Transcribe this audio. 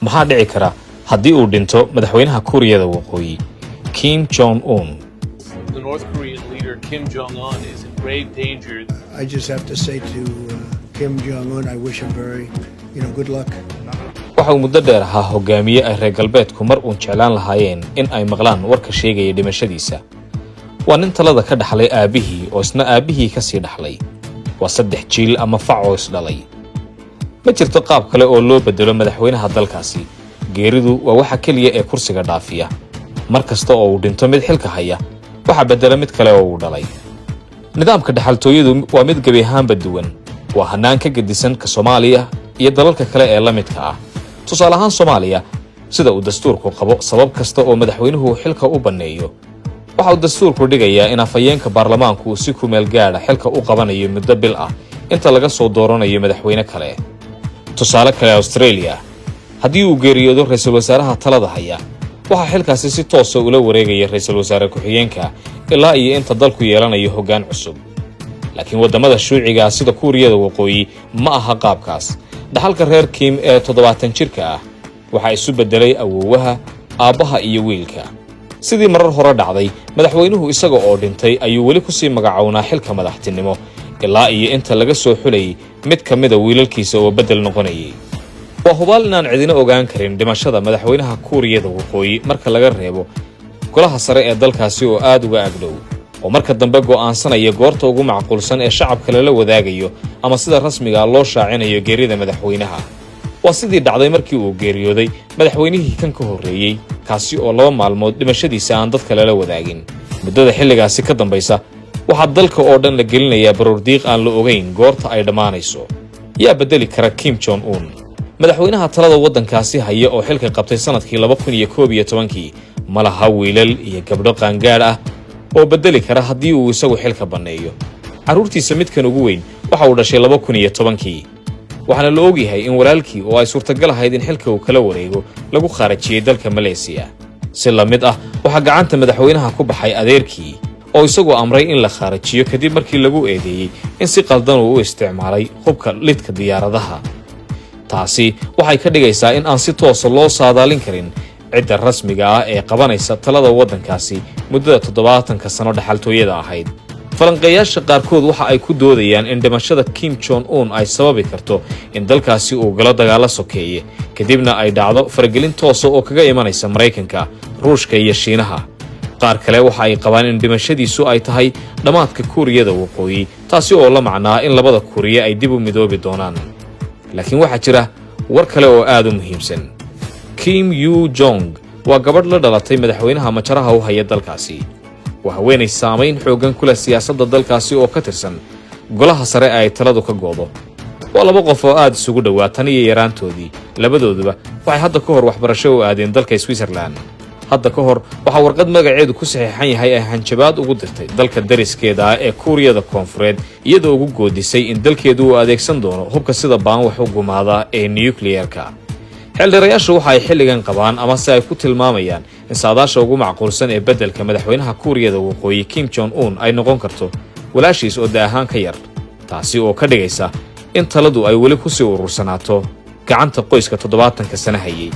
Maxaa dhici kara haddii uu dhinto madaxweynaha Kuuriyada Waqooyi, Kim Jong Un? The North Korean leader Kim Jong Un is in grave danger. I just have to say to Kim Jong Un, I wish him very good luck. Waxa uu muddo dheer ahaa hogaamiye ay reer galbeedku mar uun jeclaan lahaayeen in ay maqlaan warka sheegaya dhimashadiisa. Waa nin talada ka dhaxlay aabbihii, oo isna aabbihii ka sii dhaxlay. Waa saddex jiil ama fac oo isdhalay. Ma jirto qaab kale oo loo bedelo madaxweynaha dalkaasi. Geeridu waa waxa keliya ee kursiga dhaafiya. Mar kasta oo uu dhinto mid xilka haya, waxaa bedela mid kale oo uu dhalay. Nidaamka dhaxaltooyadu waa mid gebi ahaanba duwan. Waa hannaan ka gedisan ka Soomaaliya iyo dalalka kale ee la midka ah. Tusaale ahaan, Soomaaliya, sida uu dastuurku qabo, sabab kasta oo madaxweynuhu xilka u banneeyo, waxa uu dastuurku dhigayaa in afhayeenka baarlamaanku uu si kumeel gaadha xilka u qabanayo muddo bil ah inta laga soo dooranayo madaxweyne kale. Tusaale kale, Australia, haddii uu geeriyoodo ra-iisul wasaaraha talada haya, waxaa xilkaasi si toosa ula wareegaya ra-iisul wasaare ku-xigeenka ilaa iyo inta dalku yeelanayo hoggaan cusub. Laakiin waddamada shuuciga ah sida Kuuriyada Waqooyi ma aha qaabkaas. Dhaxalka reer Kim ee 70 jirka ah waxaa isu beddelay awoowaha, aabbaha iyo wiilka. Sidii marar hore dhacday, madaxweynuhu isaga oo dhintay ayuu weli kusii magacownaa xilka madaxtinimo ilaa iyo inta laga soo xulayay mid ka mida wiilalkiisa oo beddel noqonayay. Waa hubaal inaan cidina ogaan karin dhimashada madaxweynaha Kuuriyada Waqooyi, marka laga reebo golaha sare ee dalkaasi oo aad uga agdhow, oo marka dambe go'aansanaya goorta ugu macquulsan ee shacabka lala wadaagayo ama sida rasmiga loo shaacinayo geerida madaxweynaha. Waa sidii dhacday markii uu geeriyooday madaxweynihii kan ka horreeyey, kaasi oo 2 maalmood dhimashadiisa aan dadka lala wadaagin. Muddada xilligaasi ka dambaysa waxaa dalka oo dhan la gelinayaa baroordiiq aan la ogayn goorta ay dhammaanayso. Yaa beddeli kara Kim Jong Un, madaxweynaha talada waddankaasi haya oo xilka qabtay sannadkii 2011-kii? Ma laha wiilal iyo gabdho qaangaadh ah oo beddeli kara haddii uu isagu xilka banneeyo. Carruurtiisa midkan ugu weyn waxa uu dhashay 2010-kii, waxaana la ogyahay in walaalkii oo ay suurtagal ahayd in xilka uu kala wareego lagu khaarajiyey dalka Maleesiya. Si la mid ah, waxaa gacanta madaxweynaha ku baxay adeerkii, oo isagu amray in la khaarajiyo kadib markii lagu eedeeyey in si qaldan uu u isticmaalay hubka lidka diyaaradaha. Taasi waxay ka dhigaysaa in aan si toosa loo saadaalin karin cidda rasmiga ah ee qabanaysa talada waddankaasi muddada 70-ka sano dhaxaltooyada ahayd. Falanqeeyaasha qaarkood waxa ay ku doodayaan in dhimashada Kim Jong Un ay sababi karto in dalkaasi uu galo dagaalo sokeeye, kadibna ay dhacdo faragelin toosa oo kaga imanaysa Maraykanka, Ruushka iyo Shiinaha. Qaar kale waxa ay qabaan in dhimashadiisu ay tahay dhammaadka Kuuriyada Waqooyi, taasi oo la macnaa in labada Kuuriya ay dib u midoobi doonaan. Laakiin waxaa jira war kale oo aad u muhiimsan. Kim Yo Jong waa gabadh la dhalatay madaxweynaha majaraha u haya dalkaasi. Waa haweenay saamayn xooggan ku leh siyaasadda dalkaasi oo ka tirsan golaha sare ee ay taladu ka goodo. Waa laba qof oo aad isugu dhowaa tan iyo yaraantoodii. Labadooduba waxay hadda ka hor waxbarasho u aadeen dalka Switzerland. Hadda ka hor waxaa warqad magaceedu ku saxiixan yahay ay hanjabaad ugu dirtay dalka dariskeeda ah ee Kuuriyada Koonfureed, iyadoo ugu goodisay in dalkeedu uu adeegsan doono hubka sida baan wax u gumaada ee nukliyeerka. Xeeldheerayaashu waxa ay xilligan qabaan ama se ay ku tilmaamayaan in saadaasha ugu macquulsan ee beddelka madaxweynaha Kuuriyada Waqooyi Kim Jong Un ay noqon karto walaashiis oo da ahaan ka yar, taasi oo ka dhigaysa in taladu ay weli kusii urursanaato gacanta qoyska 70-ka sano hayay.